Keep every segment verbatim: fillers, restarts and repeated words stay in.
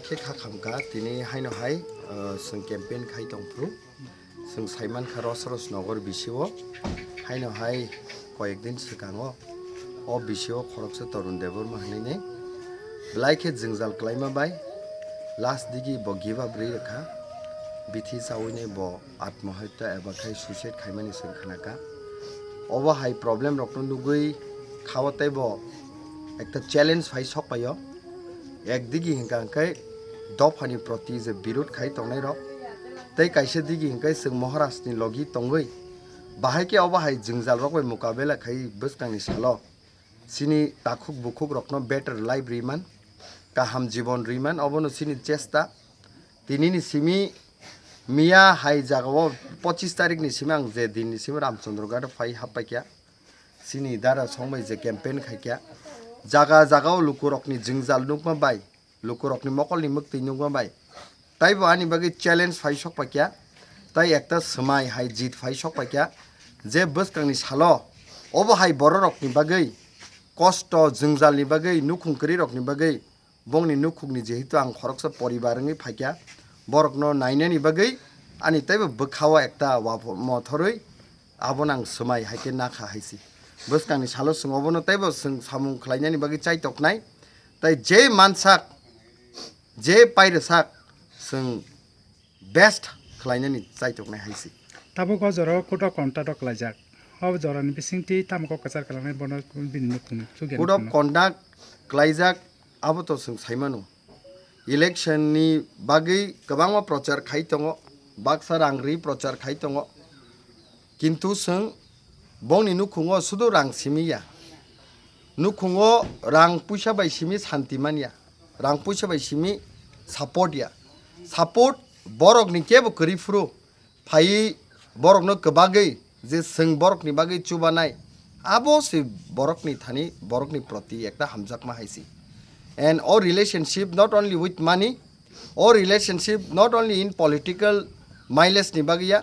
Khe kha khamkha tini haino hai, uh, chwng campaign khai tongphuru. Chwng saimankha Rosros Nogor bisio haino hai koyekdin swkango o bisio khoroksa Tarun Debbarma hwnwi ni belai khe jwngjal kwlaima bai last digi bo give up rwi rwkha. Bithi chawini bo atmohotya eba khai suicide khaimani chwng khnakha. Obo hai problem rokno nugwi kha o teibo ekta challenge phai sok paio. Ekdigi hwnkha hwnkhe dophani proti je birod khai tongnairok, tei kaisa digi hwnkhe chwng Maharajni logi tongwi, bahai khe obo hai jwngjal rok bai mukabela khai bwskangni salo chini takhuk bukhuk rokno better life riman, kaham jibon riman, obono chini chesta. Tinini simi miya hai jagao pochis tarikni simi ang je dinni simi Ramchandra Ghat phai happaikha. Chini dara songbai je campaign khaikha, jaga jagao lukurokni jwngjal nukma bai, lukurokni mokolni mwktwi nukma bai, taibo ani bagwi challenge phai sok paikha, tai ekta swmai hai jit phai sok paikha, je bwskangni salo obo hai bororokni bagwi, kosto jwngjalni bagwi, nukhung kwrwirokni bagwi, bongni nukhungni jehetu ang khoroksa poribar wngwi phaikha, borokno nainani bagwi ani teibo bwkhao ekta wapho mothorwi abono ang swmai hai khe nakha hai se. Bwskangni salo chwng obono teibo chwng samung khlainani bagwi chaitoknai. Tai je mansak, je pairwsak chwng best khlainani chaitoknai hai se. Tabuk o jorao code of conduct o klaijak. O jorani bisingtwi tamo kok kwchar kwlangnai bono bini nukhung sugya Code of nukhungno. Conduct klaijak, abo to chwng saimano. Election ni bagwi kwbangma prochar khai tongo, baksa rang ri prochar khai tongo. Kintu chwng bongni nukhungo sudu rang simi ya. Nukhungo rang puisa bai simi santi manya. Rang puisa bai simi support ya. Support borokni kebo kwrwi phuru phaiwi borokno kwbagwi je chwng borokni bagwi chubanai, abo se borokni thani, borokni proti ekta hamjakma hai se. And o relationship not only with money, o relationship not only in political mileage ni bagwi ya,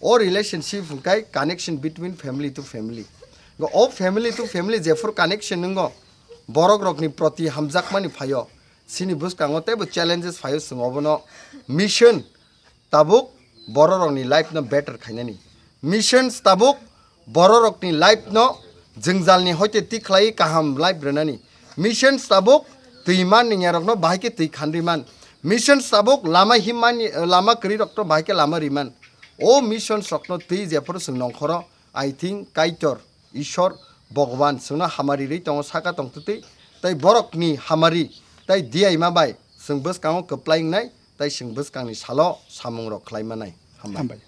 o relationship hwnkhe connection between family to family. O family to family jephuru connection wngo, borok rokni proti hamjakmani phaio, chini bwskango teibo challenges phaio, chwng obono mission tabuk bororokni life no better khainani. Missions tabuk bororokni life no jwngjalni hoite tikhlai kaham life rwnani. Missions tabuk twi man ningyarokno bahai khe twi khanri man. Missions tabuk lama himmani, lama kwrwirokno bahai khe lama riman. O missions rokno twi jephuru chwng nongkhoro, I think Kaitor Ishwar Bhagwan chwngno hamari rwi tongo, saka tongtwtwi, tei borokni hamari tei diyaima bai chwng bwskango kwplai wngnai, tei chwng bwskangni salo samungrok khlai manai. Hambai. Hambai.